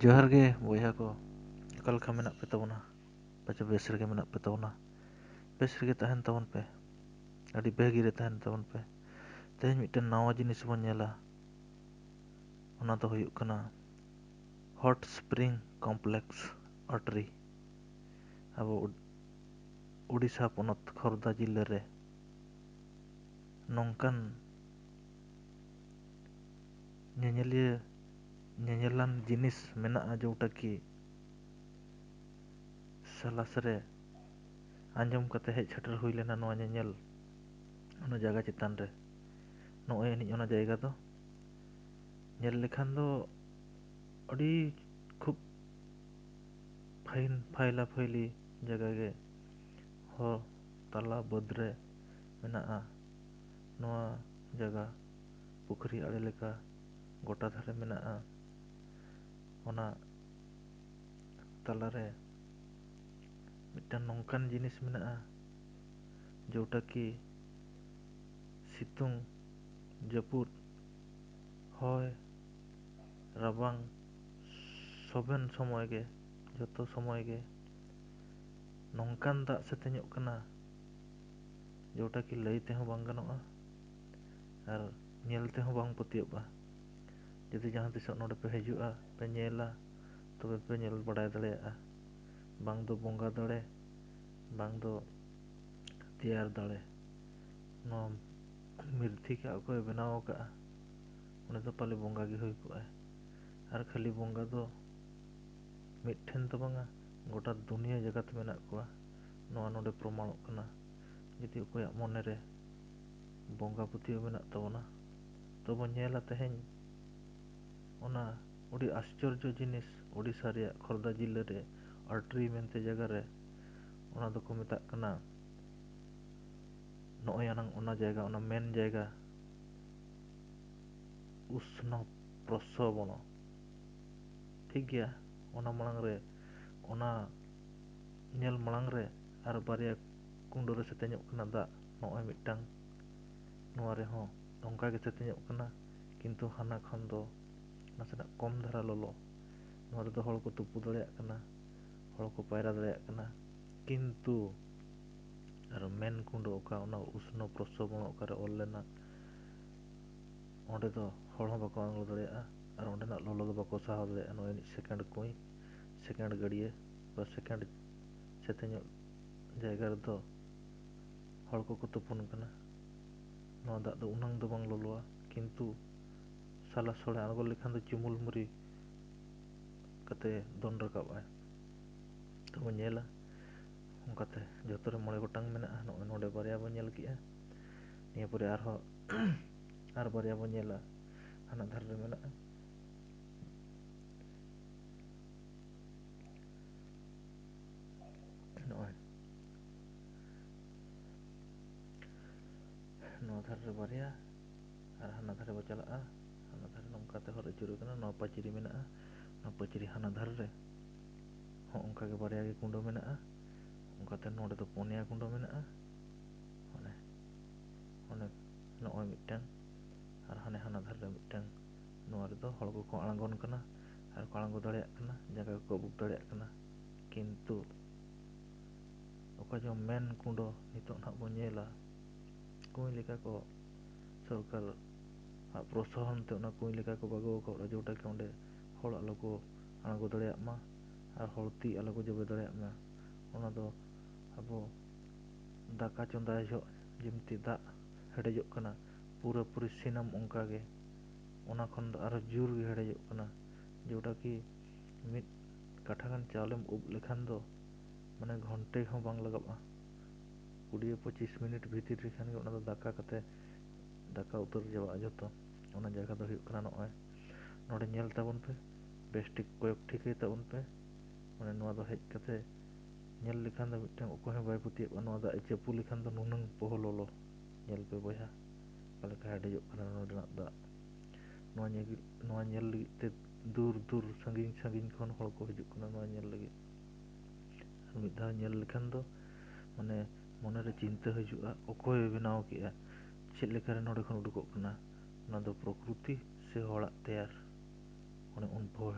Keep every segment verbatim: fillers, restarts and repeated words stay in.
ᱡᱚᱦᱟᱨ ᱜᱮ ᱵᱚᱭᱦᱟ ᱠᱚ, ᱚᱠᱟ ᱞᱮᱠᱟ ᱢᱮᱱᱟᱜ ᱯᱮ ᱛᱟᱵᱚᱱᱟ? ᱯᱟᱪᱮ ᱵᱮᱥ ᱨᱮᱜᱮ ᱢᱮᱱᱟᱜ ᱯᱮ ᱛᱟᱵᱚᱱᱟ᱾ ᱵᱮᱥ ᱨᱮᱜᱮ ᱛᱟᱦᱮᱱ ᱛᱟᱵᱚᱱ ᱯᱮ, ᱟᱹᱰᱤ ᱵᱷᱟᱹᱜᱤ ᱨᱮ ᱛᱟᱦᱮᱱ ᱛᱟᱵᱚᱱ ᱯᱮ᱾ ᱛᱮᱦᱮᱧ ᱢᱤᱫᱴᱮᱱ ᱱᱟᱣᱟ ᱡᱤᱱᱤᱥ ᱵᱚᱱ ᱧᱮᱞᱟ, ᱚᱱᱟ ᱫᱚ ᱦᱩᱭᱩᱜ ᱠᱟᱱᱟ ᱦᱚᱴ ᱥᱯᱨᱤᱝ ᱠᱚᱢᱯᱞᱮᱠᱥ ᱟᱨᱴᱟᱨᱤ᱾ ᱟᱵᱚ ᱩᱰ-, ᱩᱰᱤᱥᱟ ᱯᱚᱱᱚᱛ ᱠᱷᱚᱨᱫᱟ ᱡᱤᱞᱟᱹ ᱨᱮ ᱱᱚᱝᱠᱟᱱ ᱧᱮᱧᱮᱞᱤᱭᱟᱹ, ᱧᱮᱧᱮᱞᱟᱱ ᱡᱤᱱᱤᱥ ᱢᱮᱱᱟᱜᱼᱟ, ᱡᱮᱴᱟ ᱠᱤ ᱥᱟᱞᱟᱥ ᱨᱮ ᱟᱸᱡᱚᱢ ᱠᱟᱛᱮ ᱦᱮᱡ ᱥᱮᱴᱮᱨ ᱦᱩᱭ ᱞᱮᱱᱟ ᱱᱚᱣᱟ ᱧᱮᱧᱮᱞ, ᱚᱱᱟ ᱡᱟᱭᱜᱟ ᱪᱮᱛᱟᱱ ᱨᱮ᱾ ᱱᱚᱜᱼᱚᱭ ᱟᱹᱱᱤᱡ ᱚᱱᱟ ᱡᱟᱭᱜᱟ ᱫᱚ ᱧᱮᱞ ᱞᱮᱠᱷᱟᱱ ᱫᱚ ᱟᱹᱰᱤ ᱠᱷᱩᱵ ᱯᱷᱟᱭᱤᱱ ᱯᱷᱟᱭᱞᱟ ᱯᱷᱟᱭᱞᱤ ᱡᱟᱭᱜᱟ ᱜᱮ, ᱦᱚᱨ ᱛᱟᱞᱟ ᱵᱟᱹᱫᱽ ᱨᱮ ᱢᱮᱱᱟᱜᱼᱟ᱾ ᱱᱚᱣᱟ ᱡᱟᱭᱜᱟ ᱯᱩᱠᱷᱨᱤ ᱟᱲᱮ ᱞᱮᱠᱟ ᱜᱚᱴᱟ ᱫᱷᱟᱨᱮ ᱢᱮᱱᱟᱜᱼᱟ᱾ ᱚᱱᱟ ᱛᱟᱞᱟᱨᱮ ᱢᱤᱫᱴᱟᱝ ᱱᱚᱝᱠᱟᱱ ᱡᱤᱱᱤᱥ ᱢᱮᱱᱟᱜᱼᱟ, ᱡᱮᱴᱟ ᱠᱤ ᱥᱤᱛᱩᱝ, ᱡᱟᱹᱯᱩᱫ, ᱦᱚᱭ, ᱨᱟᱵᱟᱝ, ᱥᱚᱵᱮᱱ ᱥᱚᱢᱚᱭ ᱜᱮ, ᱡᱚᱛᱚ ᱥᱚᱢᱚᱭ ᱜᱮ ᱱᱚᱝᱠᱟᱱ ᱫᱟᱜ ᱥᱮᱛᱮᱧᱚᱜ ᱠᱟᱱᱟ, ᱡᱮᱴᱟ ᱠᱤ ᱞᱟᱹᱭ ᱛᱮᱦᱚᱸ ᱵᱟᱝ ᱜᱟᱱᱚᱜᱼᱟ ᱟᱨ ᱧᱮᱞ ᱛᱮᱦᱚᱸ ᱵᱟᱝ ᱯᱟᱹᱛᱭᱟᱹᱜᱼᱟ᱾ ᱡᱩᱫᱤ ᱡᱟᱦᱟᱸ ᱛᱤᱥᱚᱜ ᱱᱚᱰᱮ ᱯᱮ ᱦᱤᱡᱩᱜᱼᱟ, ᱯᱮ ᱧᱮᱞᱟ, ᱛᱚᱵᱮ ᱯᱮ ᱧᱮᱞ ᱵᱟᱲᱟᱭ ᱫᱟᱲᱮᱭᱟᱜᱼᱟ᱾ ᱵᱟᱝ ᱫᱚ ᱵᱚᱸᱜᱟ ᱫᱟᱲᱮ, ᱵᱟᱝ ᱫᱚ ᱛᱮᱭᱟᱨ ᱫᱟᱲᱮ᱾ ᱱᱚᱣᱟ ᱢᱤᱨᱛᱷᱤᱠᱟ ᱚᱠᱚᱭᱮ ᱵᱮᱱᱟᱣ ᱟᱠᱟᱫᱼᱟ, ᱩᱱᱤ ᱫᱚ ᱯᱟᱞᱮ ᱵᱚᱸᱜᱟ ᱜᱮ ᱦᱩᱭ ᱠᱚᱜᱼᱟᱭ᱾ ᱟᱨ ᱠᱷᱟᱹᱞᱤ ᱵᱚᱸᱜᱟ ᱫᱚ ᱢᱤᱫ ᱴᱷᱮᱱ ᱫᱚ ᱵᱟᱝᱟ, ᱜᱚᱴᱟ ᱫᱩᱱᱤᱭᱟᱹ ᱡᱟᱠᱟᱛ ᱢᱮᱱᱟᱜ ᱠᱚᱣᱟ ᱱᱚᱣᱟ ᱱᱚᱰᱮ ᱯᱨᱚᱢᱟᱬᱚᱜ ᱠᱟᱱᱟ᱾ ᱡᱩᱫᱤ ᱚᱠᱚᱭᱟᱜ ᱢᱚᱱᱮ ᱨᱮ ᱵᱚᱸᱜᱟ ᱯᱟᱹᱛᱭᱟᱹᱣ ᱢᱮᱱᱟᱜ ᱛᱟᱵᱚᱱᱟ, ᱛᱚᱵᱚ ᱧᱮᱞᱟ ᱛᱮᱦᱮᱧ ᱚᱱᱟ ᱟᱹᱰᱤ ᱟᱥᱪᱚᱨᱡᱚ ᱡᱤᱱᱤᱥ, ᱳᱰᱤᱥᱟ ᱨᱮᱭᱟᱜ ᱠᱷᱚᱨᱫᱟ ᱡᱤᱞᱟᱹ ᱨᱮ ᱟᱨᱴᱨᱤ ᱢᱮᱱᱛᱮ ᱡᱟᱭᱜᱟ ᱨᱮ, ᱚᱱᱟ ᱫᱚᱠᱚ ᱢᱮᱛᱟᱜ ᱠᱟᱱᱟ, ᱱᱚᱜᱼᱚᱭ ᱟᱱᱟᱝ ᱚᱱᱟ ᱡᱟᱭᱜᱟ, ᱚᱱᱟ ᱢᱮᱱ ᱡᱟᱭᱜᱟ ᱩᱥᱱᱚ ᱯᱨᱚᱥᱨᱚᱵᱚᱬᱚ᱾ ᱴᱷᱤᱠ ᱜᱮᱭᱟ, ᱚᱱᱟ ᱢᱟᱲᱟᱝ ᱨᱮ, ᱚᱱᱟ ᱧᱮᱞ ᱢᱟᱲᱟᱝ ᱨᱮ ᱟᱨ ᱵᱟᱨᱭᱟ ᱠᱩᱸᱰᱟᱹ ᱨᱮ ᱥᱮᱛᱮᱧᱚᱜ ᱠᱟᱱᱟ ᱫᱟᱜ᱾ ᱱᱚᱜᱼᱚᱭ ᱢᱤᱫᱴᱟᱝ, ᱱᱚᱣᱟ ᱨᱮᱦᱚᱸ ᱚᱱᱠᱟ ᱜᱮ ᱥᱮᱛᱮᱧᱚᱜ ᱠᱟᱱᱟ, ᱠᱤᱱᱛᱩ ᱦᱟᱱᱟ ᱠᱷᱚᱱ ᱫᱚ ᱱᱟᱥᱮᱱᱟᱜ ᱠᱚᱢ ᱫᱷᱟᱨᱟ ᱞᱚᱞᱚ᱾ ᱱᱚᱣᱟ ᱨᱮᱫᱚ ᱦᱚᱲ ᱠᱚ ᱛᱩᱯᱩ ᱫᱟᱲᱮᱭᱟᱜ ᱠᱟᱱᱟ, ᱦᱚᱲ ᱠᱚ ᱯᱟᱭᱨᱟ ᱫᱟᱲᱮᱭᱟᱜ ᱠᱟᱱᱟ, ᱠᱤᱱᱛᱩ ᱟᱨ ᱢᱮᱱ ᱠᱩᱸᱰᱚ ᱚᱠᱟ, ᱚᱱᱟ ᱩᱥᱱᱚ ᱯᱨᱚᱥᱨᱚᱵᱚᱬ ᱚᱠᱟᱨᱮ ᱚᱞ ᱞᱮᱱᱟ, ᱚᱸᱰᱮ ᱫᱚ ᱦᱚᱲ ᱦᱚᱸ ᱵᱟᱠᱚ ᱟᱬᱜᱚ ᱫᱟᱲᱮᱭᱟᱜᱼᱟ ᱟᱨ ᱚᱸᱰᱮᱱᱟᱜ ᱞᱚᱞᱚ ᱫᱚ ᱵᱟᱠᱚ ᱥᱟᱦᱟᱣ ᱫᱟᱲᱮᱭᱟᱜᱼᱟ᱾ ᱱᱚᱜᱼᱚᱭ ᱢᱤᱫ ᱥᱮᱠᱮᱱᱰ ᱠᱩᱸᱭ, ᱥᱮᱠᱮᱱᱰ ᱜᱟᱹᱰᱭᱟᱹ ᱵᱟ ᱥᱮᱠᱮᱱᱰ ᱥᱮᱛᱮᱧᱚᱜ ᱡᱟᱭᱜᱟ ᱨᱮᱫᱚ ᱦᱚᱲ ᱠᱚᱠᱚ ᱛᱩᱯᱩᱱ ᱠᱟᱱᱟ᱾ ᱱᱚᱣᱟ ᱫᱟᱜ ᱫᱚ ᱩᱱᱟᱹᱝ ᱫᱚ ᱵᱟᱝ ᱞᱚᱞᱚᱣᱟ, ᱠᱤᱱᱛᱩ ᱥᱟᱞᱟ ᱥᱚᱲᱮ ᱟᱬᱜᱚ ᱞᱮᱠᱷᱟᱱ ᱫᱚ ᱪᱩᱢᱩᱞ ᱢᱩᱨᱤ ᱠᱟᱛᱮ ᱫᱚᱱ ᱨᱟᱠᱟᱵᱼᱟᱭ᱾ ᱛᱚ ᱵᱚᱱ ᱧᱮᱞᱟ, ᱚᱱᱠᱟᱛᱮ ᱡᱚᱛᱚ ᱨᱮ ᱢᱚᱬᱮ ᱜᱚᱴᱟᱝ ᱢᱮᱱᱟᱜᱼᱟ᱾ ᱱᱚᱜᱼᱚᱭ ᱱᱚᱰᱮ ᱵᱟᱨᱭᱟ ᱵᱚᱱ ᱧᱮᱞ ᱠᱮᱜᱼᱟ, ᱱᱤᱭᱟᱹ ᱯᱚᱨᱮ ᱟᱨᱦᱚᱸ ᱟᱨ ᱵᱟᱨᱭᱟ ᱵᱚᱱ ᱧᱮᱞᱟ, ᱦᱟᱱᱟ ᱫᱷᱟᱨᱮ ᱨᱮ ᱢᱮᱱᱟᱜᱼᱟ᱾ ᱱᱚᱜᱼᱚᱭ ᱱᱚᱣᱟ ᱫᱷᱟᱨᱮ ᱨᱮ ᱵᱟᱨᱭᱟ, ᱟᱨ ᱦᱟᱱᱟ ᱫᱷᱟᱨᱮ ᱵᱚ ᱪᱟᱞᱟᱜᱼᱟ᱾ ᱦᱟᱱᱟ ᱫᱷᱟᱨᱮ ᱱᱚᱝᱠᱟ ᱛᱮ ᱦᱚᱨ ᱟᱹᱪᱩᱨ ᱟᱠᱟᱱᱟ, ᱱᱚᱣᱟ ᱯᱟᱹᱪᱨᱤ ᱢᱮᱱᱟᱜᱼᱟ, ᱱᱚᱣᱟ ᱯᱟᱹᱪᱨᱤ ᱦᱟᱱᱟ ᱫᱷᱟᱨᱮ ᱨᱮ ᱦᱚᱸ ᱚᱱᱠᱟᱜᱮ ᱵᱟᱨᱭᱟ ᱜᱮ ᱠᱩᱸᱰᱟᱹ ᱢᱮᱱᱟᱜᱼᱟ᱾ ᱚᱱᱠᱟᱛᱮ ᱱᱚᱰᱮ ᱫᱚ ᱯᱩᱱᱭᱟ ᱠᱩᱸᱰᱟᱹ ᱢᱮᱱᱟᱜᱼᱟ᱾ ᱚᱱᱮ ᱚᱱᱮ ᱱᱚᱜᱼᱚᱭ ᱢᱤᱫᱴᱟᱝ, ᱟᱨ ᱦᱟᱱᱮ ᱦᱟᱱᱟ ᱫᱷᱟᱨᱮ ᱨᱮ ᱢᱤᱫᱴᱟᱝ᱾ ᱱᱚᱣᱟ ᱨᱮᱫᱚ ᱦᱚᱲ ᱠᱚᱠᱚ ᱟᱬᱜᱚᱱ ᱠᱟᱱᱟ ᱟᱨ ᱠᱚ ᱟᱬᱜᱚ ᱫᱟᱲᱮᱭᱟᱜ ᱠᱟᱱᱟ, ᱡᱟᱸᱜᱟ ᱠᱚᱠᱚ ᱟᱹᱵᱩᱠ ᱫᱟᱲᱮᱭᱟᱜ ᱠᱟᱱᱟ᱾ ᱠᱤᱱᱛᱩ ᱚᱠᱟ ᱡᱮ ᱢᱮᱱ ᱠᱩᱸᱰᱚ ᱱᱤᱛᱚᱜ ᱱᱟᱦᱟᱜ ᱵᱚᱱ ᱧᱮᱞᱟ, ᱠᱩᱸᱧ ᱞᱮᱠᱟ ᱠᱚ ᱥᱚᱨᱠᱟᱨ ᱟᱜ ᱯᱨᱚᱥᱟᱥᱚᱱ ᱛᱮ ᱚᱱᱟ ᱠᱩᱸᱧ ᱞᱮᱠᱟ ᱠᱚ ᱵᱟᱜᱟᱣ ᱟᱠᱟᱫᱼᱟ, ᱡᱮᱴᱟ ᱠᱤ ᱚᱸᱰᱮ ᱦᱚᱲ ᱟᱞᱚ ᱠᱚ ᱟᱬᱜᱚ ᱫᱟᱲᱮᱭᱟᱜ ᱢᱟ ᱟᱨ ᱦᱚᱲ ᱛᱤ ᱟᱞᱚ ᱠᱚ ᱡᱚᱵᱮ ᱫᱟᱲᱮᱭᱟᱜ ᱢᱟ᱾ ᱚᱱᱟ ᱫᱚ ᱟᱵᱚ ᱫᱟᱠᱟ ᱪᱚᱸᱫᱟᱭ ᱡᱚᱦᱚᱜ ᱡᱮᱢᱛᱤ ᱫᱟᱜ ᱦᱮᱰᱮᱡᱚᱜ ᱠᱟᱱᱟ, ᱯᱩᱨᱟᱹᱯᱩᱨᱤ ᱥᱤᱱᱟᱢ ᱚᱱᱠᱟ ᱜᱮ, ᱚᱱᱟ ᱠᱷᱚᱱ ᱫᱚ ᱟᱨᱦᱚᱸ ᱡᱳᱨ ᱜᱮ ᱦᱮᱰᱮᱡᱚᱜ ᱠᱟᱱᱟ᱾ ᱡᱮᱴᱟ ᱠᱤ ᱢᱤᱫ ᱠᱟᱴᱷᱟ ᱜᱟᱱ ᱪᱟᱣᱞᱮᱢ ᱩᱵ ᱞᱮᱠᱷᱟᱱ ᱫᱚ ᱢᱟᱱᱮ ᱜᱷᱚᱱᱴᱮ ᱦᱚᱸ ᱵᱟᱝ ᱞᱟᱜᱟᱜᱼᱟ᱾ ᱠᱩᱲᱤ ᱯᱚᱸᱪᱤᱥ ᱢᱤᱱᱤᱴ ᱵᱷᱤᱛᱤᱨ ᱨᱮ ᱠᱷᱟᱱ ᱜᱮ ᱚᱱᱟ ᱫᱚ ᱫᱟᱠᱟ ᱠᱟᱛᱮ, ᱫᱟᱠᱟ ᱩᱛᱟᱹᱨ ᱪᱟᱵᱟᱜᱼᱟ ᱡᱚᱛᱚ᱾ ᱚᱱᱟ ᱡᱟᱭᱜᱟ ᱫᱚ ᱦᱩᱭᱩᱜ ᱠᱟᱱᱟ ᱱᱚᱜᱼᱚᱭ ᱱᱚᱰᱮ, ᱧᱮᱞ ᱛᱟᱵᱚᱱ ᱯᱮ, ᱵᱮᱥ ᱴᱷᱤᱠ ᱠᱚᱭᱚᱜ ᱴᱷᱤᱠᱟᱹᱭ ᱛᱟᱵᱚᱱ ᱯᱮ᱾ ᱢᱟᱱᱮ ᱱᱚᱣᱟ ᱫᱚ ᱦᱮᱡ ᱠᱟᱛᱮ ᱧᱮᱞ ᱞᱮᱠᱷᱟᱱ ᱫᱚ ᱢᱤᱫᱴᱟᱝ ᱚᱠᱚᱭ ᱦᱚᱸ ᱵᱟᱭ ᱯᱟᱹᱛᱭᱟᱹᱜᱼᱟ, ᱱᱚᱣᱟ ᱫᱟᱜ ᱮ ᱪᱟᱹᱯᱩ ᱞᱮᱠᱷᱟᱱ ᱫᱚ ᱱᱩᱱᱟᱹᱝ ᱯᱚᱦᱚ ᱞᱚᱞᱚ᱾ ᱧᱮᱞ ᱯᱮ ᱵᱚᱭᱦᱟ, ᱚᱠᱟ ᱞᱮᱠᱟ ᱦᱮᱰᱮᱡᱚᱜ ᱠᱟᱱᱟ ᱱᱚᱰᱮᱱᱟᱜ ᱫᱟᱜ᱾ ᱱᱚᱣᱟ ᱧᱮᱞ, ᱱᱚᱣᱟ ᱧᱮᱞ ᱞᱟᱹᱜᱤᱫ ᱛᱮ ᱫᱩᱨ ᱫᱩᱨ, ᱥᱟᱺᱜᱤᱧ ᱥᱟᱺᱜᱤᱧ ᱠᱷᱚᱱ ᱦᱚᱲ ᱠᱚ ᱦᱤᱡᱩᱜ ᱠᱟᱱᱟ ᱱᱚᱣᱟ ᱧᱮᱞ ᱞᱟᱹᱜᱤᱫ᱾ ᱟᱨ ᱢᱤᱫ ᱫᱷᱟᱣ ᱧᱮᱞ ᱞᱮᱠᱷᱟᱱ ᱫᱚ ᱢᱟᱱᱮ ᱢᱚᱱᱮᱨᱮ ᱪᱤᱱᱛᱟᱹ ᱦᱤᱡᱩᱜᱼᱟ, ᱚᱠᱚᱭᱮ ᱵᱮᱱᱟᱣ ᱠᱮᱜᱼᱟ, ᱪᱮᱫ ᱞᱮᱠᱟᱨᱮ ᱱᱚᱰᱮ ᱠᱷᱚᱱ ᱩᱰᱩᱠᱚᱜ ᱠᱟᱱᱟ, ᱚᱱᱟ ᱫᱚ ᱯᱨᱚᱠᱨᱤᱛᱤ ᱥᱮ ᱦᱚᱲᱟᱜ ᱛᱮᱭᱟᱨ? ᱚᱱᱮ ᱩᱱ ᱯᱚᱦᱚ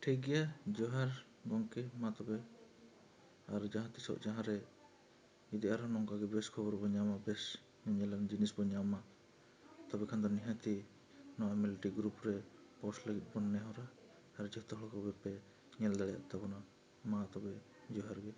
ᱴᱷᱤᱠ ᱜᱮᱭᱟ, ᱡᱚᱦᱟᱨ ᱜᱚᱢᱠᱮ᱾ ᱢᱟ ᱛᱚᱵᱮ, ᱟᱨ ᱡᱟᱦᱟᱸ ᱛᱤᱥᱚᱜ ᱡᱟᱦᱟᱸ ᱨᱮ ᱡᱩᱫᱤ ᱟᱨᱦᱚᱸ ᱱᱚᱝᱠᱟ ᱜᱮ ᱵᱮᱥ ᱠᱷᱚᱵᱚᱨ ᱵᱚᱱ ᱧᱟᱢᱟ, ᱵᱮᱥ ᱧᱮᱧᱮᱞᱟᱱ ᱡᱤᱱᱤᱥ ᱵᱚᱱ ᱧᱟᱢᱟ, ᱛᱚᱵᱮ ᱠᱷᱟᱱ ᱫᱚ ᱱᱤᱦᱟᱹᱛᱤ ᱱᱚᱣᱟ ᱮᱢ ᱮᱞ ᱴᱤ ᱜᱨᱩᱯ ᱨᱮ ᱯᱳᱥᱴ ᱞᱟᱹᱜᱤᱫ ᱵᱚᱱ ᱱᱮᱦᱚᱨᱟ᱾ ᱟᱨ ᱡᱚᱛᱚ ᱦᱚᱲ ᱠᱚᱜᱮ ᱯᱮ ᱧᱮᱞ ᱫᱟᱲᱮᱭᱟᱜ ᱛᱟᱵᱚᱱᱟ᱾ ᱢᱟ ᱛᱚᱵᱮ, ᱡᱚᱦᱟᱨ ᱜᱮ᱾